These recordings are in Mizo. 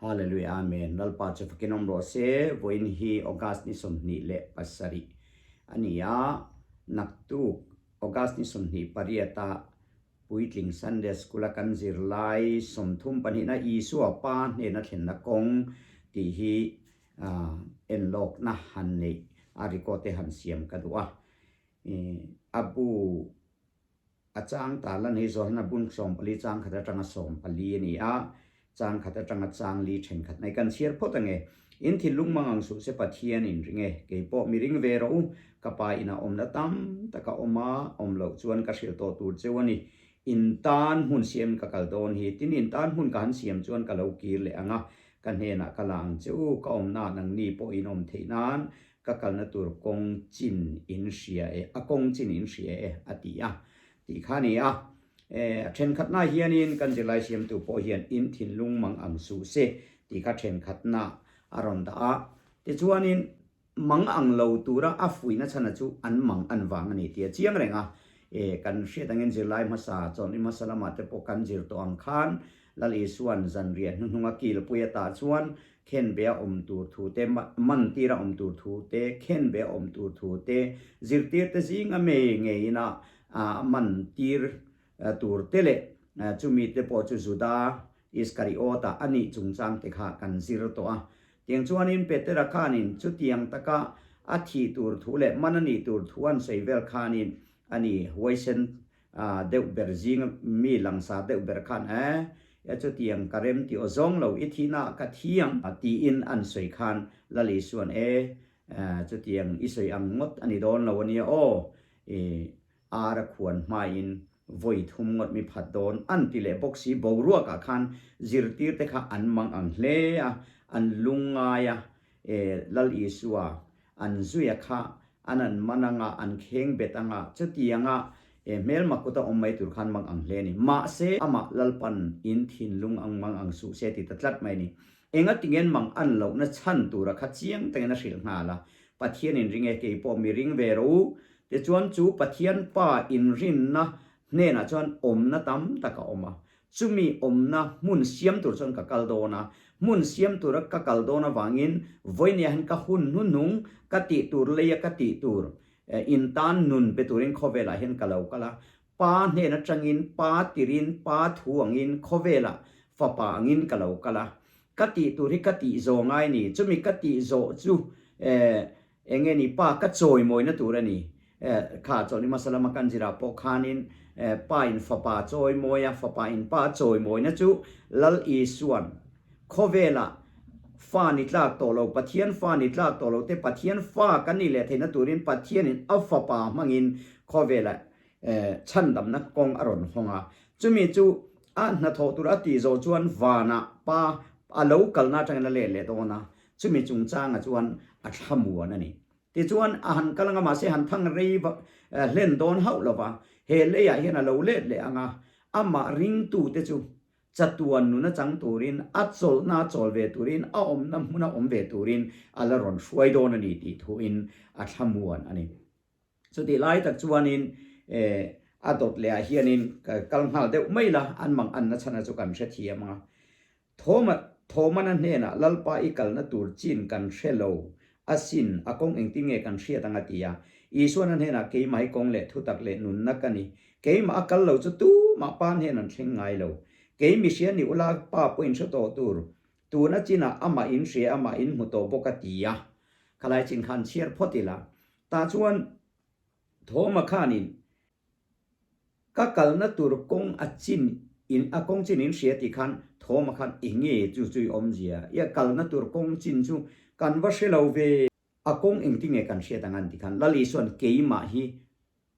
Hallelujah Amen Lalpa chu fakin awm rawh se vawiin hi August ni 27 a ni a, naktuk August ni 28 a Puitling Sunday School a kan zirlai 32 na Isua Pa hnena thlenna kawng tih hi enlawkna han neih a record te han siam ka duh a, a bu A chang ta lan hi Johana bun 14 chang khat atanga 14 a ni a, chang khat atanga chang li thenkhat mai kan chhiar phawt ange. In thinlung mang ang suh se Pathian in ring e, kei pawh mi ring ve rawh u, ka pa inah awmna tam tak a awm a, awm loh chuan ka hrilh tawh tur cheu a ni. In tan hmun siam ka kal dawn hi, tin in tan hmun ka han siam chuan ka lo kir leh ang a, ka hnenah ka la ang che u, ka awmnaah nangni pawh in awm theih nan Ka kalna tur kawng chin in hria e, a kawng chin in hria e a ti a tih kha a ni a. E, a thenkhatna hianin kan zirlai siamtu pawh hian in thinlung mang ang suh se tih kha thenkhatna a rawn dah a. Tichuanin mang ang lo tura a fuihna chhana chu an mang an vang a ni tih a chiang reng a. E, kan hriat angin zirlai hmasa, chawlhni hmasa lamah te pawh kan zir tawh ang khan Lal Isua'n zanriah hnuhnunga kilpui atah chuan khenbe a awm tur thu te, mantir a awm tur thu te, khenbe a awm tur thu te, zirtirte zinga mei ngeiin a mantir tur te leh chumi te pawh chu Juda Iskariota a nih chungchang te kha kan zir tawh a. Tiang chuanin Petera khanin chutiang taka a thih tur thu leh man a nih tur thu an sawi vel khanin a ni huaisen deuh ber zing mi langsar deuh ber khan e e chutiang ka rem tih aw zawng lo i thihna ah ka thiang tiin an sawi khan Lal Isuan e chutiang i sawi ang ngawt a ni dawn lo ania aw i ar a khuan hmain vawi thum ngawt mi phat dawn an ti leh bawk si boruak ah khan zirtir te kha an mang ang hle a an lungngai a e Lal Isua an zuia kha an an man anga, an kheng bet anga, chutianga e hmelma kuta awm mai tur khan mang ang hle a ni. Mahse, amah Lalpan in thinlung ang mang ang suh se ti ta tlat mai a ni. Enga tingen mang an lohna chhan tura kha chiang takin a hrilh nghal a, Pathian in ring e, kei pawh mi ring ve rawh u. Tichuan chu Pathian Pa inrinna hnenah chuan awmna tam tak a awm a, Chumi awmna hmun siam tur chuan ka kal dawn a, hmun siam tura ka kal dawn avangin vawinia hian ka hun hnuhnung ka tih tur leia ka tih tur in tan nun pe turin khawvelah hian ka lo kal a, Pa hnen atangin, Pa tirin, Pa thu angin khawvelah fapa angin ka lo kal a, ka tih tur hi ka tih zawh ngai ni, chumi ka tih zawh chu Eng nge ni pa ka chawimawina tur a ni. Kha chawlhni hmasa lama kan zirah pawh khanin pa in fapa chawimawi a, fapa in pa chawimawina chu Lal Isuan khawvelah fa ni tlak tawh lo, Pathian fa ni tlak tawh lo te Pathian fa kan nih leh theihna turin Pathianin a fapa hmangin khawvelah chhandamna kawng a rawn hawng a. Chumi chu a hnathawh tur a tih zawh chuan vanah pa a lo kalna atangin a let leh dawn a. Chumi chungchangah chuan a thlamuan a ni. Tichuan, a han kal anga mahse han thang rei hlen dawn hauh lo va, he leiah hian a lo let leh ang a, amah ringtute chu chatuan nuna chang turin, a chawlhna a chawl ve turin, a awmna hmuna awm ve turin a la rawn hruai dawn a ni tih thuin a thlamuan a ni. Chutih lai tak chuanin a dawt lehah hianin kal nghal deuh mai la, an mang anna chhana chu kan hrethiam ang a. Thawma, Thawmana hnenah Lalpa i kalna tur chin kan hre lo asin, a kawng engtin nge kan hriat ang a ti a. Isuan a hnenah Keimah hi kawng leh thutak leh nunna ka ni. Keimah a kal lo chu tumah Pa hnen an thleng ngai lo. Kei mihria ni ula Pa pawh in hre tawh tur. Tuna chinah amah in hria amah in hmu tawh bawk a ti a. Khalai chin khan chhiar phawt ila. Tah chuan Thawma khanin Ka kalna tur kawng a chin in a kawng chin in hria tih khan Thawma khan eng nge chu chu i awmzia i a kalna tur kawng chin chu kan va hre lo ve. A kawng engtin nge kan hriat ang an ti khan Lal Isuan keimah hi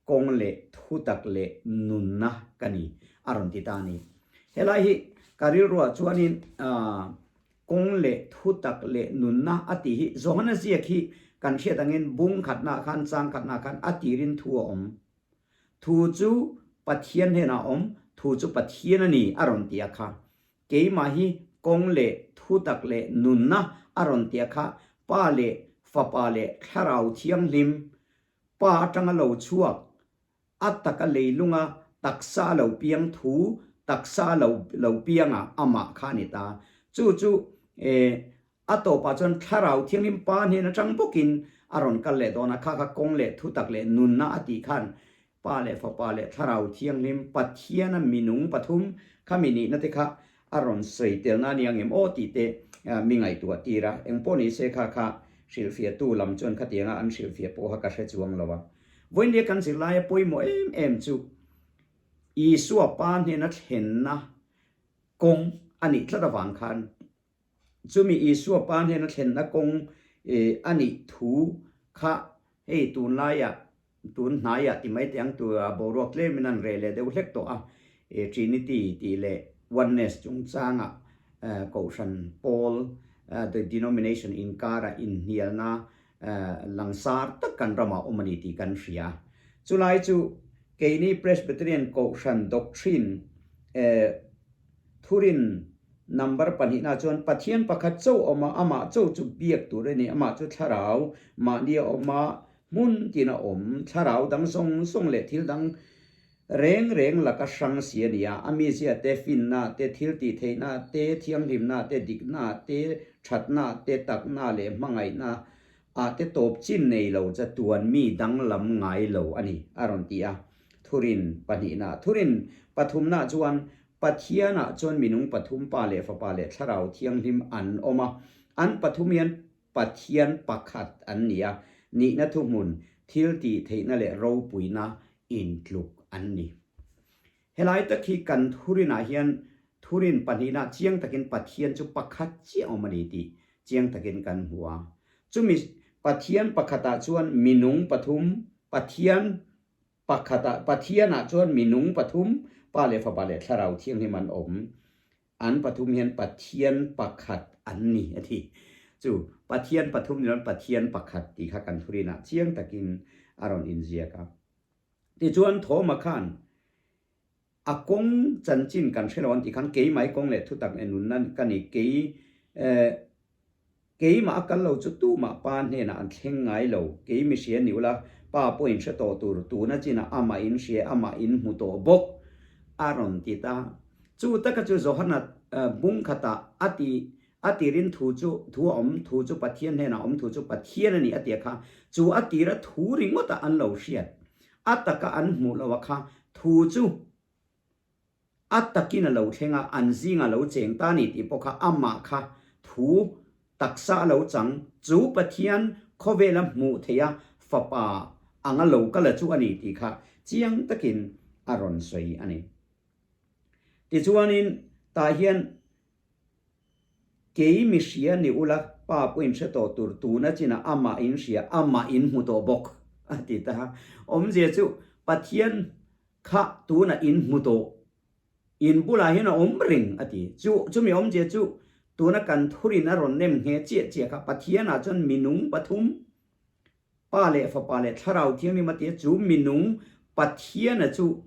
kawng leh thutak leh nunna ka ni a rawn ti ta a ni. Helai hi ka rilruah chuanin aah Kawng leh thutak leh nunna a tih hi Johana ziak hi kan hriat angin bung khatnaah khan chang khatnaah khan a tirin thu a awm. Thu chu Pathian hnenah a awm, thu chu Pathian a ni a rawn ti a kha. Keimah hi kawng leh thutak leh nunna a rawn ti a kha, Pa leh Fapa leh Thlarau Thianghlim, Pa atanga lo chhuak, a taka leilunga taksa lo piang thu, taksa lo lo pianga amah kha a ni ta. Chu chu. A tawpah chuan Thlarau Thianghlim Pa hnen atang bawkin a rawn kal leh dawn a, kha kha kawng leh thutak leh nunna a tih khan Pa leh Fapa leh Thlarau Thianghlim Pathiana minung pathum khami nihna te kha a rawn sawi telna a ni ang em aw tih te mi ngaihtuah tir a, engpawh ni se kha kha hrilhfiahtu lam chuan khatianga an hrilhfiah pawh kha ka hre chuang lo a. Vawiindia kan zirlaia pawimawh em em chu Isua Pa hnena thlenna kawng a nih tlat avang khan Chumi Isua Pa hnena thlenna kawng a nih thu kha hei tunlaiah, tun hnaiah ti mai teh ang tura boruak tlemin an reh leh deuh hlek tawh a, Trinity tih leh Oneness chungchangah Kohhran pawl, the denomination, inkara inhnialna langsar tak kan ramah awm a ni tih kan hria. Chulai chu keini Presbyterian Kohhran doctrine Thurin number pahnihna chuan Pathian pakhat cho awm a, amah cho chu biak tur a ni, amah chu thlarau mahni a awm a, hmun tin a awm, thlarau dang zawng zawng leh thil dang reng reng laka hrang si a ni a, a mizia te, finna te, thil tih theihna te, thianghlimna te, dikna te, thatna te, takna leh hmangaihna ah te tawp chin nei lo chatuan mi danglam ngai lo a ni, a rawn ti a. Thurin pahnihna, Thurin pathumna chuan Pathianah chuan minung pathum Pa leh Fapa leh Thlarau Thianghlim an awm a, an pathum hian Pathian pakhat an ni a, nihna thuhmun, thil tih theihna leh ropuina intluk an ni. Helai tak hi kan thurinah hian thurin pahnihna chiang takin Pathian chu pakhat chiah awm a ni tih chiang takin kan hmu a. Chumi Pathian pakhatah chuan minung pathum, Pathian Pakhatah Pathianah chuan minung pathum, Pa leh Fapa leh Thlarau Thianghlim an awm. An pathum hian Pathian pakhat an ni a ti. Chu Pathian pathum ni loin Pathian pakhat tih kha kan thurinah chiang takin a rawn inziak a. Tichuan Thoma khan a kawng chanchin kan hre lo an tih khan keimah i kawng leh thutak leh nunna ka ni, kei eh Keimah a kal lo chu tumah pa hnenah an thleng ngai lo. Kei mi hria ni ula, pa pawh in hre tawh tur, tuna chinah amah in hria, amah in hmu tawh bawk, a rawn ti ta. Chu taka chu Johana bung khatah a ti, a tirin thu chu, thu a awm, thu chu Pathian hnenah a awm, thu chu Pathian a ni a tia kha, chu a tira thu ringawtah an lo hriat, a taka an hmuh loh a kha, thu chu, A takin a lo thleng a, an zingah lo cheng ta ni tih pawh kha amah kha thu taksa a lo chang, chu Pathian khawvela hmuh theih a fapa anga lo kal a chu a ni tih kha chiang takin a rawn sawi a ni. Tichuanin tah hian kei mi hria ni ula, pa pawh in hre tawh tur, tuna chinah amah in hria, amah in hmu tawh bawk a ti ta. Awmzia chu Pathian Kha tunah in hmu tawh, in bulah hian a awm reng a ti. Chu chumi awmzia chu tuna kan thurin a rawn nem nghe chiah chiah kha Pathianah chuan minung pathum, Pa leh Fapa leh Thlarau Thianghlim a ti a, chu minung Pathiana chu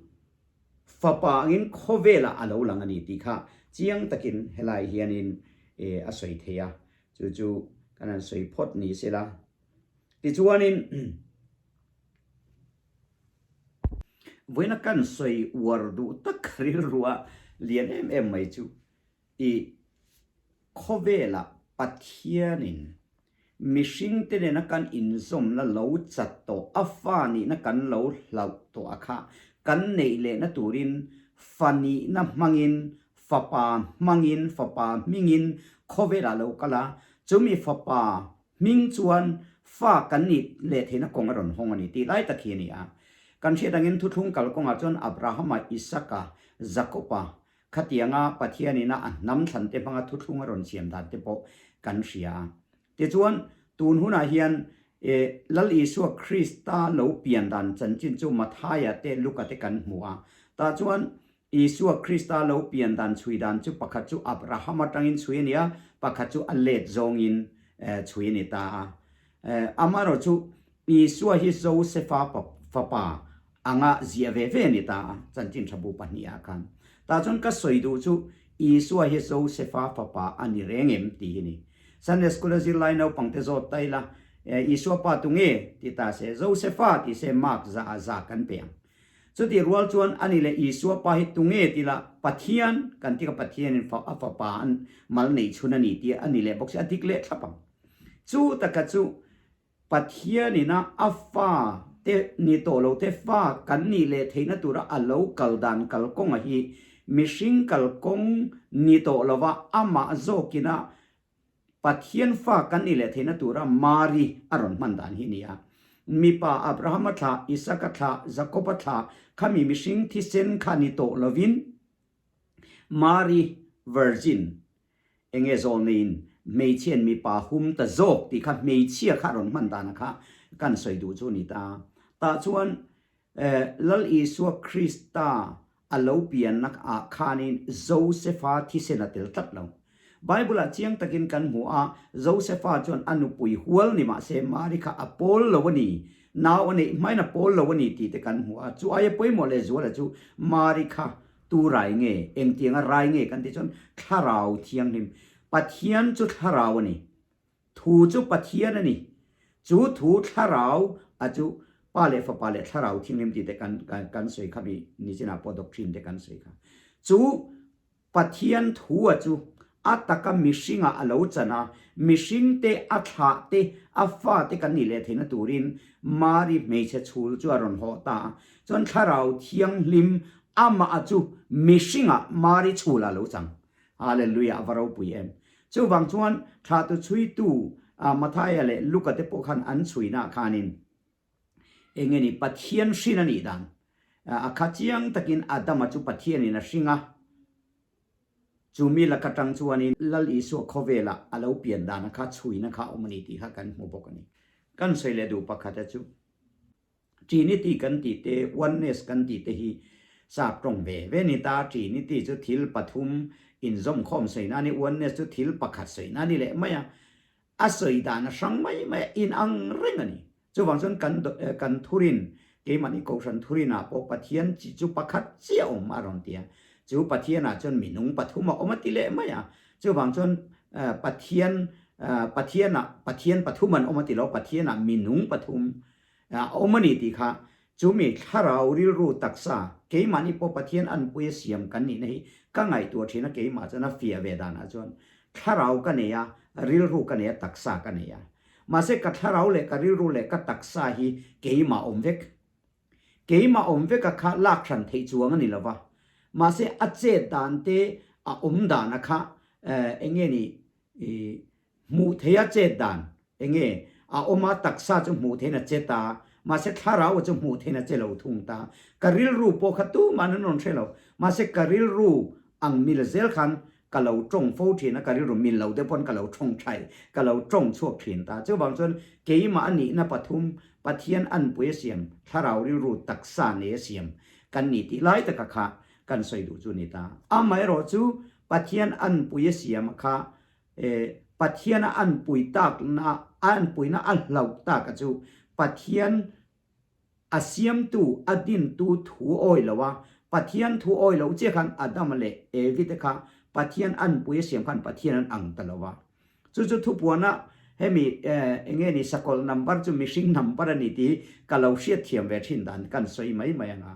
Fapa angin khawvelah a lo lang a ni tih kha chiang takin helai hianin a sawi thei a, chu chu kan han sawi phawt ni sela. Tichuanin. Vawiina kan sawi uar duh tak rilrua lian em em mai chu i khawvelah Pathianin mihringte nena kan inzawmna lo chat tawh, a fa nihna kan lo hlauh tawh a kha kan neih lehna turin fa nihna hmangin, fapa hmangin, fapa hmingin khawvelah lo kal a, chumi fapa Hming chuan fa kan nih leh theihna kawng a rawn hawng a ni tih lai tak hi a ni a. Kan hriat angin thuthlung kalkawngah chuan Abrahama, Isaka, Jakoba khatianga Pathianina a hnam thlan te hmanga thuthlung a rawn siam dan te pawh kan hria a. Tichuan, tun hunah hian Lal Isua Krista lo pian dan chanchin chu Mathaia te Luka te kan hmu a. Tah chuan Isua Krista lo pian dan chhui dan chu pakhat chu Abraham atangin chhui a ni a, pakhat chu a let zawngin chhui a ni ta a. Amaherawh chu Isua hi Josefa fapa anga ziah ve ve a ni ta a, chanchin tha bu pahnihah khan. Tah chuan ka sawi duh chu Isua hi Josefa fapa a ni reng em tih hi a ni. Sunday School a zirlai naupangte zawt ta ila, Isua pa tunge? ti ta se, Josefa ti se mark za ah za kan pe ang. Chutih rual chuan ani leh Isua pa hi tunge ti la Pathian kan ti kha Pathianin a fapa an mal neih chhun a ni tih a ni leh bawk si a dik leh thlap ang. Chu taka chu Pathianina a fa te ni tawh lo te fa kan nih leh theihna tura a lo kal dan kalkawnga hi mihring kalkawng ni tawh lova amah zawkina Pathian fa kan nih leh theihna tura Mari a rawn hman dan hi a ni a. Mipa Abrahama thlah, Isaka thlah, Jakoba thlah khami mihring thisen kha ni tawh lovin Mari virgin enge zawlneiin hmeichhiain mipa hum ta zawk tih kha hmeichhia kha a rawn hman dana kha kan sawi duh chu a ni ta. Tah chuan Lal Isua Krista a lo pianna ah khanin Josefa thisen a tel tlat lo. Bible ah chiang takin kan hmu a, Josefa chuan a nupui hual ni mah se Mari kha a pawl lo a ni, nau a neih hmain a pawl lo a ni tih te kan hmu a. Chu aia pawimawh leh zuala chu Mari kha tu rai nge, engtianga rai nge kan tih chuan Thlarau Thianghlim, Pathian chu Thlarau a ni. Thu chu Pathian a ni. Chu thu thlarau a chu Pa leh Fapa leh Thlarau Thinghlim tih te kan kan sawi kha mi nichinah pawh doctrine te kan sawi kha. Chu Pathian thu a chu a taka mihringah a lo chan a, mihring te a thlah te a fa te kan nih leh theihna turin Mari hmeichhe chhul chu a rawn hawh ta a. Chuan Thlarau Thianghlim amah a chu mihringah Mari chhulah a lo chang. Hallelujah a va ropui em. Chuvang chuan thlahtu chhuitu Mathaia leh Luka te pawh khan an chhuina khanin eng nge ni Pathian hrin a nih dan a kha chiang takin Adama chu Pathianin a hring a, chu mi laka tang chuanin Lal Isua khawvelah a lo pian dan a kha chhuina kha a awm a ni tih kha kan hmu bawk a ni. Kan sawi leh duh pakhat a chu. Trinity kan tih te, Oneness kan tih te hi sap tawng ve ve ni ta. Trinity chu thil pathum inzawmkhawm sawina a ni, Oneness chu thil pakhat sawina a ni leh mai a. A sawi dan a hrang mai mai a, inang reng a ni. Chuvang chuan kan kan thurin, keimahni Kohhran thurinah pawh Pathian chi chu pakhat chiah awm a rawn ti a. Chu Pathianah chuan minung pathum a awm a ti leh mai a. Chuvang chuan Pathian Pathianah Pathian pathum an awm a ti lo, Pathianah minung pathum A awm a ni tih kha chumi thlarau rilru taksa keimahni pawh Pathian anpui a siam kan nihna hi ka ngaihtuah thin a, keimah chuan a fiah ve danah chuan thlarau ka nei a, rilru ka nei a, taksa ka nei a. Mahse ka thlarau leh ka rilru leh ka taksa hi keimah awm vek. Keimah awm veka kha lak hran theih chuang a ni lo va. Mahse a chet dan te a awm dana kha eng nge ni Hmuh theia chet dan enge a awm a, taksa chu hmuh thein a che ta, mahse thlarau chu hmuh thein a che lo thung ta. Ka rilru pawh kha tuman an rawn hre lo, mahse ka rilru ang mil zel khan ka lo tawng fo thin a, ka rilru mil lo deuh pawn ka lo tawng thai, ka lo tawng chhuak thin ta. Chuvang chuan keimah a nihna pathum, Pathian anpui a siam, thlarau rilru taksa nei a siam kan ni tih lai taka kha kan sawi duh chu a ni ta. Amaherawh chu Pathian anpui a siam kha E, Pathian a anpui takna, a anpuina a hlauh taka chu Pathian a siamtu, a dintu thu awi lo a, Pathian thu awi loh chiah khan Adama leh Evi te kha Pathian anpui a siam khan Pathian an ang ta lo a. Chu chu thupuana hemi enge ni sakawlh number chu mihring number a ni tih ka lo hriatthiam ve thin dan kan sawi mai mai anga.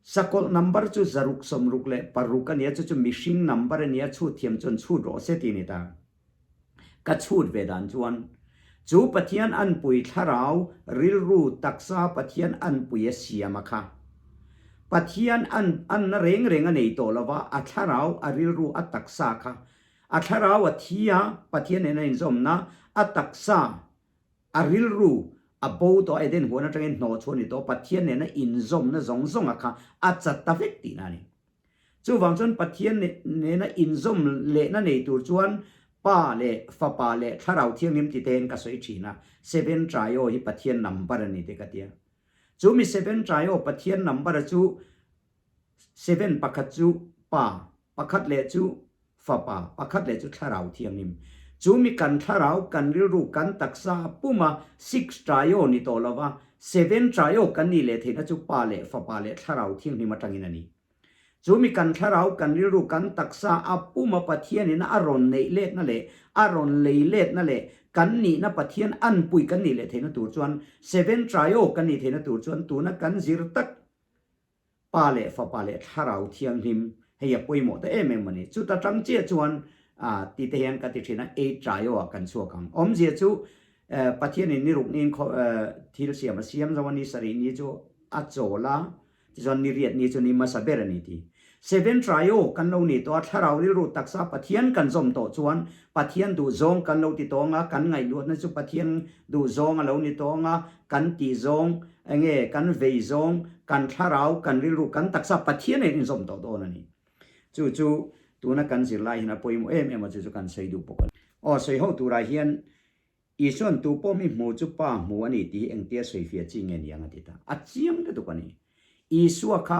Sakawlh number chu 600 66 a nia, chu chu mihring number a nia, chhut thiam chuan chhut rawh se tih a ni ta. Ka chhut ve dan chuan chu Pathian anpui thlarau rilru taksa Pathian anpui a siam a kha. Pathian an anna reng reng a nei tawh lova, a thlarau, a rilru, a taksa kha. A thlarau a thi a, Pathian nen a inzawmna, a taksa, A rilru a bo tawh a, Eden huan atangin hnawh chhuah a ni tawh, Pathian nena inzawmna zawng zawng a kha a chat ta vek tihna a ni. Chuvang chuan Pathian nena inzawm lehna nei tur chuan Pa leh Fapa leh Thlarau Thianghlim ti tein ka sawi thin a, Seven Trio hi Pathian number a ni te ka tia. Chu mi Seven Trio Pathian number a chu Seven pakhat chu Pa, pakhat leh chu Fapa, pakhat leh chu Thlarau Thianghlim. Chu mi kan thlarau, kan rilru, kan taksa a pum a, six trio ni tawh lova, seven trio kan nih leh theihna chu Pa leh Fapa leh Thlarau Thianghlim atangin a ni. Chu mi kan thlarau, kan rilru, kan taksa a puma Pathianin a rawn neih letna leh a rawn lei letna leh kan nihna Pathian anpui kan nih leh theihna tur chuan Seven Trio kan nih theihna tur chuan tuna kan zir tak Pa leh Fapa leh Thlarau Thianghlim hei a pawimawh ta em em a ni. Chuta tang chiah chuan ti te hian ka ti thin a, Eight Trio ah kan chhuak ang. Awmzia chu Pathianin ni ruk niin thil siam a siam zo a, ni sarih ni chu a chawl a, Tichuan ni riat ni chu ni hmasa ber a ni ti. Seven Trio kan lo nih tawh a, thlarau rilru taksa Pathian kan zawm tawh chuan Pathian duhzawng kan lo ti tawh ang a, kan ngaihluatna chu Pathian duhzawng a lo ni tawh ang a, kan tihzawng enge kan veizawng, kan thlarau, kan rilru, kan taksa Pathian in inzawm tawh dawn a ni. Chu chu tuna kan zirlai hian a pawimawh em em a, chu chu kan sawi duh bawk a ni. Aw sawi ho turah hian Isuan tu pawh mi hmu chu Pa hmu a ni tih hi engtia sawifiah chi nge ni ang a ti ta. A chiang lutuk a ni. Isua kha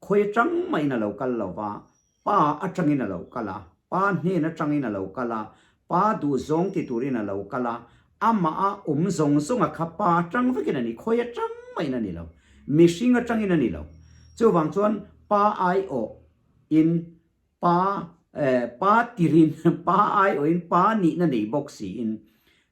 khawi atang mahin a lo kal lo va, Pa atangin a lo kal a, Pa hnen atangin a lo kal a, Pa duhzawng ti turin a lo kal a, amah a awm zawng zawnga kha Pa atang vekin a ni, khawi atang mahin a ni lo, mihring atangin a ni lo. Chuvang chuan Pa aiawh in Pa eh Pa tirin Pa aiawhin Pa nihna nei bawk siin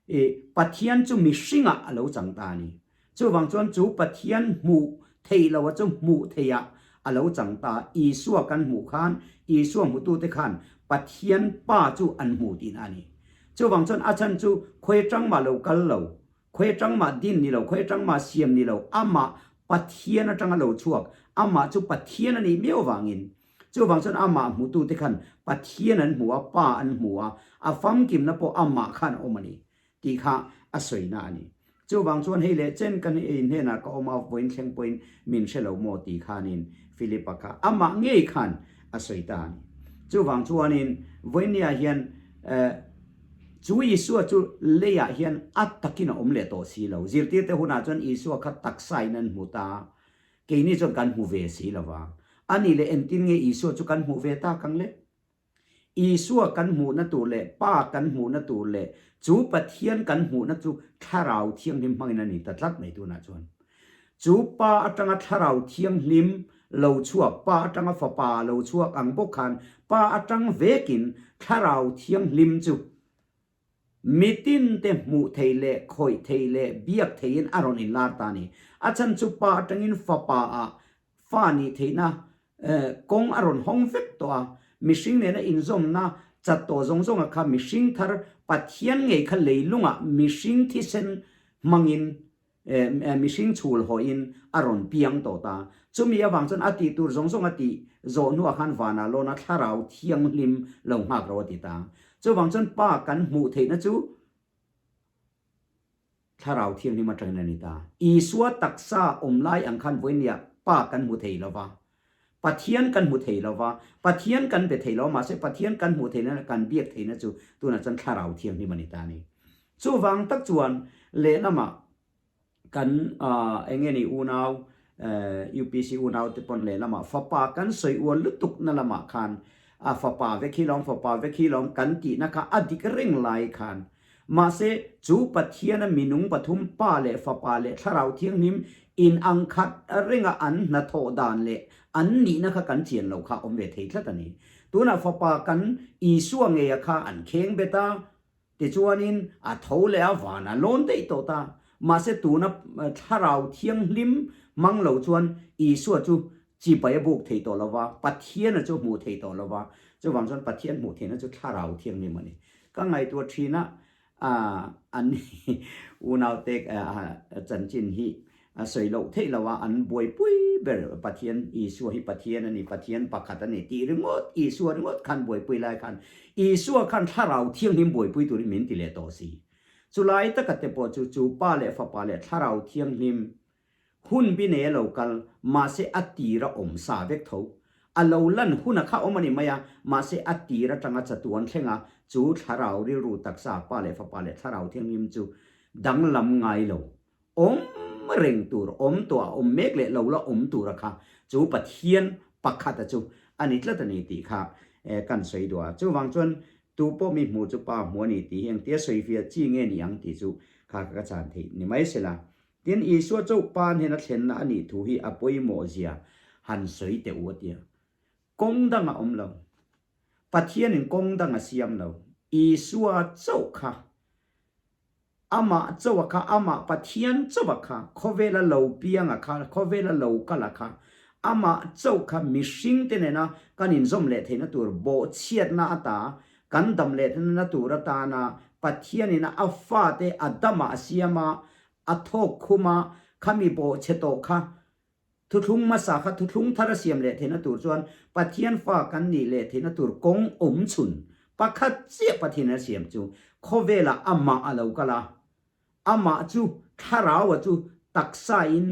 ih Pathian chu mihringah a lo chang ta a ni. Chuvang chuan chu Pathian hmuh theih loha chu hmuh theihah a lo chang ta. Isua kan hmuh khan Isua hmutute khan Pathian Pa chu an hmu tihna a ni. Chuvang chuan a chhan chu khawi atang mah lo kal lo, khawi atang mah din ni lo, khawi atang mah siam ni lo, amah Pathian atanga lo chhuak, amah chu Pathian a nih miau avangin Chuvang chuan amah hmutute khan Pathian an hmu a, Pa an hmu a, a famkimna pawh amah khan a awm a ni tih kha a sawina a ni. Chuvang chuan hei leh chen kan ei hnenah ka awm a, vawiin thleng pawhin min hre lo maw tih khanin Philipa kha amah ngei khan a sawi ta a ni. Chuvang chuanin vawiinniah hian chu Isua chu leiah hian a takin a awm leh tawh si lo. Zirtirte hunah chuan Isua kha taksain an hmu ta a, Keini chuan kan hmu ve si lo va. A nih leh engtin nge Isua chu kan hmuh ve tak ang le? Isua kan hmuhna tur leh Pa kan hmuhna tur leh chu Pathian kan hmuhna chu Thlarau Thianghlim hmangin a ni ta tlat mai tunah chuan. Chu Pa atanga Thlarau Thianghlim lo chhuak, Pa atanga Fapa lo chhuak ang bawk khan Pa atang vekin Thlarau Thianghlim chu Mitin te hmuh theih leh khawih theih leh biak theihin a rawn inlar ta a ni. A chhan chu pa atangin fapa ah fa nih theihna kawng a rawn hawng vek tawh a. Mihring nena inzawmna chat tawh zawng zawnga kha mihring thar Pathian ngei kha leilungah mihring thisen hmangin Mihring chhul hawiin a rawn piang tawh ta. Chumi avang chuan a tih tur zawng zawng a tih zawh hnuah khan vanah lawna thlarau thianghlim lo nghak ro a ti ta. Chuvang chuan Pa kan hmuh theihna chu thlarau thianghlim atangin a ni ta. Isua taksa awm lai ang khan vawinia Pa kan hmu thei lo va, Pathian kan hmu thei lo va, Pathian kan be thei lo, mahse Pathian kan hmuh theihna leh kan biak theihna chu tunah chuan thlarau thianghlim a ni ta a ni. Chuvang tak chuan lehlamah kan eng nge ni unau UPC unau te pawn lehlamah fapa kan sawi ual lutuk na lamah khan a fapa vek hi lawm fapa vek hi lawm kan tihna kha a dik reng lai khan Mahse, chu Pathiana minung pathum Pa leh Fapa leh Thlarau Thianghlim in ang khat renga an hnathawh dan leh an nihna kha kan chian loh kha awm ve thei tlat a ni. Tunah Fapa kan Isua ngeia kha an kheng bet a, tichuanin a tho leh a van a lawn daih tawh ta. Mahse, tuna Thlarau Thianghlim hmang lo chuan Isua chu chibai a buk thei tawh lo va, Pathiana chu hmuh thei tawh lo va, chuvang chuan Pathian hmuh theihna chu Thlarau Thianghlim a ni. Ka ngaihtuah thin a, an unaute chanchin hi a sawi loh theih lo a, an buaipui ber Pathian Isua hi Pathian a ni, Pathian pakhat a ni tih ringawt, Isua ringawt khan buaipui lai khan Isua khan Thlarau Thianghlim buaipui turin min ti leh tawh si. Chulai taka te pawh chu chu Pa leh Fapa leh Thlarau Thianghlim Hun bi nei a lo kal, mahse a tir a awm sa vek tho. A lo lan hun a kha awm a ni mai a, mahse a tir atanga chatuan thleng a, chu thlarau rilru taksa, Pa leh Fapa leh Thlarau Thianghlim chu danglam ngai lo. Awm reng tur, awm tawh a awm mek leh lo la awm tur a kha chu Pathian pakhat a chu a ni tlat a ni tih kha kan sawi duh a. Chuvang chuan tu pawh mi hmuh chu Pa hmu a ni tih hi engtia sawifiah chi nge ni ang tih chu kha ka chan theih ni mai se la. Tin, Isua chauh Pa hnena thlenna a nih thu hi a pawimawh zia han sawi teh u a tia. Kawng dang a awm lo. Pathianin kawng dang a siam lo. Isua chauh kha, Amah chauh a kha, Amah Pathian chauh a kha, khawvela lo piang a kha, khawvela lo kal a kha, Amah chauh kha mihringte nena kan inzawm leh theihna tur bawhchhiatna ata kan dam leh theihna tur atana Pathianin a fate a damah a siam a, a thawk khum a, khami bawhchhe tawh kha Thuthlung hmasa kha thuthlung thar a siam leh theihna tur chuan Pathian fa kan nih leh theihna tur kawng awm chhun pakhat chiah Pathian a siam chu khawvelah amah a lo kal a, amah chu Thlarau-a chu taksain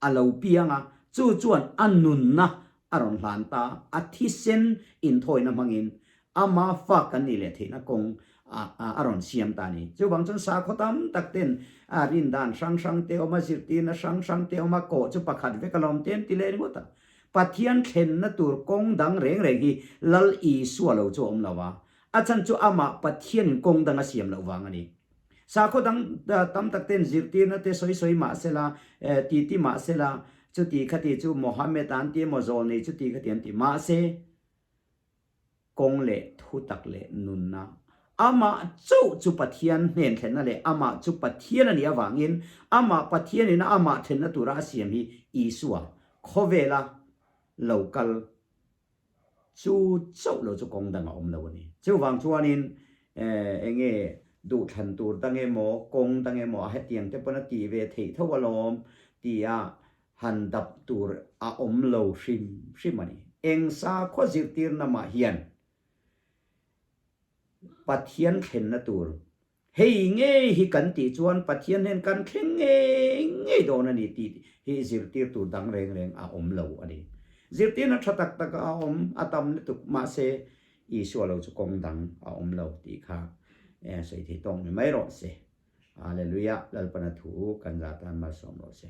a lo piang a, chu chuan a nunna a rawn hlan ta, a thisen inthawina hmangin Ama fa kan nih leh theihna kawng a rawn siam ta a ni. Chuvang chuan sakhaw tam tak ten a rin dan hrang hrang te awm a, zirtirna hrang hrang te awm a, kawh chu pakhat vek a lawm te an ti leh ringawt a. Pathian thlenna tur kawng dang reng reng hi Lal Isua lo chu a awm lo a, a chhan chu amah Pathianin kawng dang a siam loh vang a ni. Sakhaw dang tam tak ten zirtirna te sawi sawi mah sela, ti ti mah sela, chuti khati chu Mohammed an ti emaw zawlnei chuti khati an ti mahse, Kawng leh thutak leh nunna. Amah chauh chu Pathian hnen thlenna leh amah chu Pathian a nih avangin amah Pathianin a amah thlenna tura a siam hi Isua khawvela lo kal chu chauh lo chu kawng dang a awm lo a ni. Chuvang chuanin enge duhthlan tur dang emaw kawng dang emaw a hetiang te pawn a tih ve theih tho alawm tia han dap tur a awm lo hrim hrim a ni. Eng sakhaw zirtirna mah hian Pathian thlenna tur hei ngei hi kan tih chuan Pathian hian kan thleng ngei ngei dawn a ni tih hi zirtir tur dang reng reng a awm lo a ni. Zirtirna tha tak tak a awm a tam lutuk mahse Isua lo chu kawng dang a awm lo tih kha sawi thei tawk ni mai rawh se. Hallelujah Lalpana thu kan za tan malsawm rawh se.